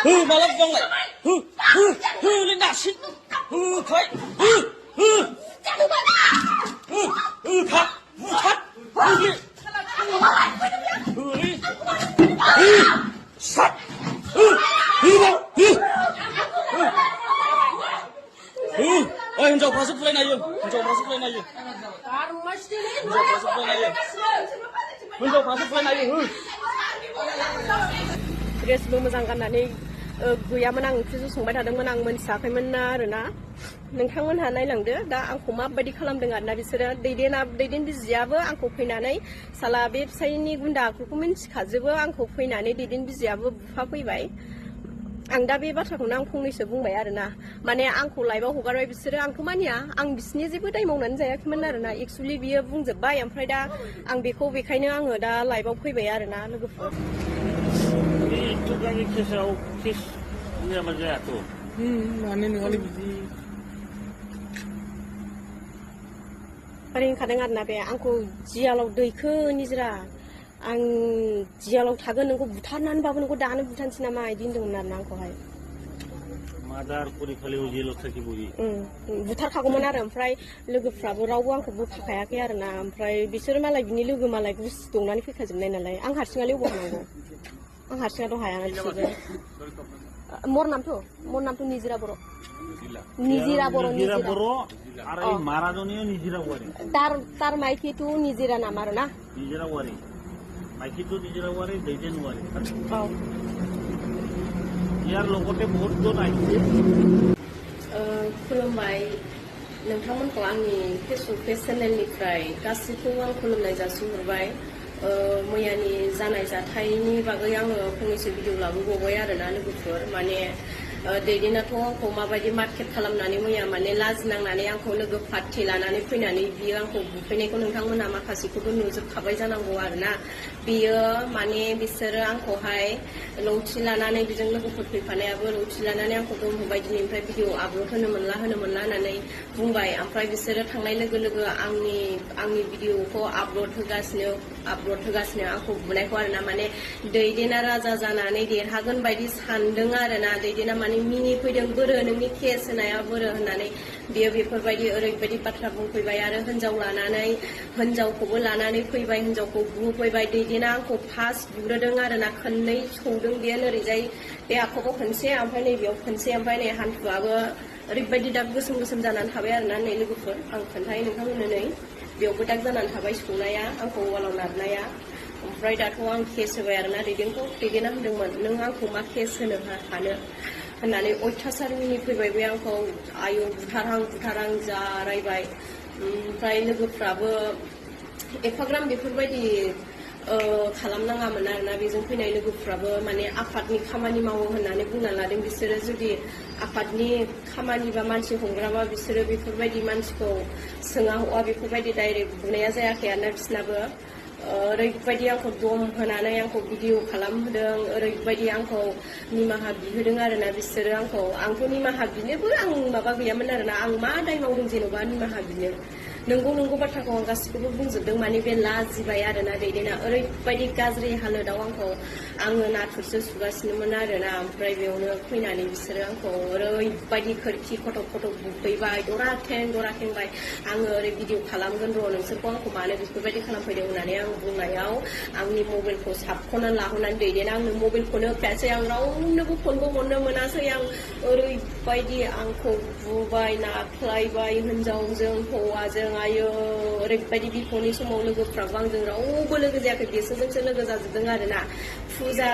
mà lắm vong lại lên đà xích thôi thắt sắt ơi hình dầu sức lên này hình dầu sức lên này hình dầu sức lên này Dressबो मोजां गाननानै गैयामोन आं ओंख्रिसो संबाय थादोंमोन आं मोनथियाखैमोन आरोना नोंथांमोनहा नायलांदो दा आंखौ माबायदि खालामदों आरोना बिसोरो दैदेन बिजियाबो आंखौ फैनानै साला बे फिसायनि गुन्दाफोरखौ मिन्थिखाजोबो आंखौ फैनानै दैदेन बिजियाबो बुफाफैबाय आं दा बे बाथ्राखौनो आं फंनैसो बुंबाय आरोना माने आंखौ लाइभआव हगारबाय बिसोरो आंथ' मानिया आं बिसिनि जेबो दाय मावनानै जायाखैमोन आरोना एक्सुवेलि बियो बुंजोबबाय ओमफ्राय दा आं बेखायनो आङो दा लाइभआव फैबाय आरोना लोगोफोर itu kan kisah ini apa aja tuh? Mana nih kali bizi? Paling kadang ada apa? Angku jialau दैखो निजरा आं जियालाव थागोन नोंखौ बुथारनानैबाबो नोंखौ दानो बुथारनोसै नामा इदि होनदोंमोन आरोना आंखौहाय मादार पुरि खालियाव जियालाव थाखिबोयो बुथारखागौमोन आरो ओमफ्राय लोगोफ्राबो रावबो आंखौ बोखाखायाखै आरोना ओमफ्राय बिसोर मालाय बिनि लोगो मालाय गुस दंनानै फैखाजोबनाय नालाय आं हारसिङालाय अबाव थांनांगौ आं हारसिङाथ' हायाना बिसोरो मर नामथ' निजिरा बर' आरो मारादनिया निजिरा वारि तार माइकिটো निजिरा नाम आरोना निजिरा वारि माइकिটো निजिरा वारि दैदेन वारि औ यार लगते बहुत दन आइছে खुलुमबाय नोंथांमोनखौ आंनि फेसबुक पेज चेनेलनिफ्राय गासैखौबो आं खुलुमनाय जासिहरबाय मैयानि जानाय जाथायनि बागै आङो फंनैसो भिडिअ लाबोबावबाय आरोना लोगोफोर माने दैदेनाथ' आंखौ माबायदि मार्केट खालामनानै मैया माने लाजिनांनानै आंखौ लोगो पार्टि लानानै फैनानै बियो आंखौ बुफैनायखौ नोंथांमोना माखासेखौबो नुजोबखाबाय जानांगौ आरोना बियो माने बिसोरो आंखौहाय लौथि लानानै बेजों लोगोफोर फैफानायाबो लौथि लानानै आंखौ बुंबाय दिनैनिफ्राय भिडिअ आपल'ड होनो मोनला होननानै बुंबाय ओमफ्राय बिसोरो थांनाय लोगो लोगो आंनि भिडिअखौ आपल'ड होगासिनो आंखौ बुनायखौ आरोना माने दैदेना राजा जानानै देरहागोन बायदि सानदों आरोना दैदेना माने मिनिफैदों बोरो नोंनि केस होनाया बोरो होननानै बियो बेफोरबायदि ओरैबायदि बाथ्रा बुंफैबाय आरो हिनजावखौबो लानानै फैबाय हिनजावखौ बुफैबाय दैदेना आंखौ फार्स्ट बुग्रोदों आरोना खननै सौदों बेयो ओरैजाय बे आखाइखौ खनसे ओमफ्राय नैबेयाव खनसे ओमफ्राय नै हान्थुआबो ओरैबायदि दाग गोसोम जानानै थाबाय आरोना नै लोगोफोर आं खोन्थायो नोंथांमोननो नै बेयावबो दाग जानानै थाबाय सौनाया आंखौ वालाव नारनाया ओमफ्राय दाथ' आं केस होबाय आरोना दैदेना होनदोंमोन नों आंखौ मा केस होनो हानो होननानै अयथासार मिनिफैबाय बे आंखौ आयौ बुथारां जा रायबाय ओमफ्राय लोगोफ्राबो एफाग्राम बेफोरबायदि खालामनाङामोन आरोना बेजों फैनाय लोगोफ्राबो माने आफादनि खामानि मावो होननानै बुंना लादों बिसोरो जुदि आफादनि खामानि बा मानसि हमग्राबा बिसोरो बेफोरबायदि मानसिखौ सोङा हवा बेफोरबायदि डाइरेक्ट बुनाया जायाखै आरोना बिसोरनाबो ओरैबायदि आंखौ दम होनानै आंखौ भिडिअ खालामहोदों ओरैबायदि आंखौ निमाहा बिहोदों आरोना बिसोरो आंथ' निमाहा बिनोबो आं माबा गैयामोन आरोना आं मा दाय मावदों जेन'बा निमाहा बिनो नंगौ बाथ्राखौ आं गासिखौबो बुंजोबदों माने बे लाजिबाय आरोना दैदेना ओरैबायदि गाज्रि हालोदाव आङो नाथुरसो सुगासिनोमोन आरोना ओमफ्राय बेयावनो फैनानै बिसोरो आंखौ ओरैबायदि खोरखि खटक बुफैबाय दराखेंबाय आङो ओरै भिडिअ खालामगोन र' नोंसोरखौ आंखौ मानो बेफोरबायदि खालामफैदों होननानै आं बुंनायाव आंनि मबाइलखौ साबख'नानै लाहोनानै दैदेना आंनो मबाइलखौनो होफायासै आं रावनोबो फनबो हरनो मोनासै आं ओरैबायदि आंखौ बुबाय नाख्लायबाय हिनजावजों हौवाजों आयो ओरैबायदि बिफदनि समाव लोगोफ्राबो आंजों रावबो लोगो जायाखै बिसोरजोंसो लोगो जाजोबदों आरोना फुजा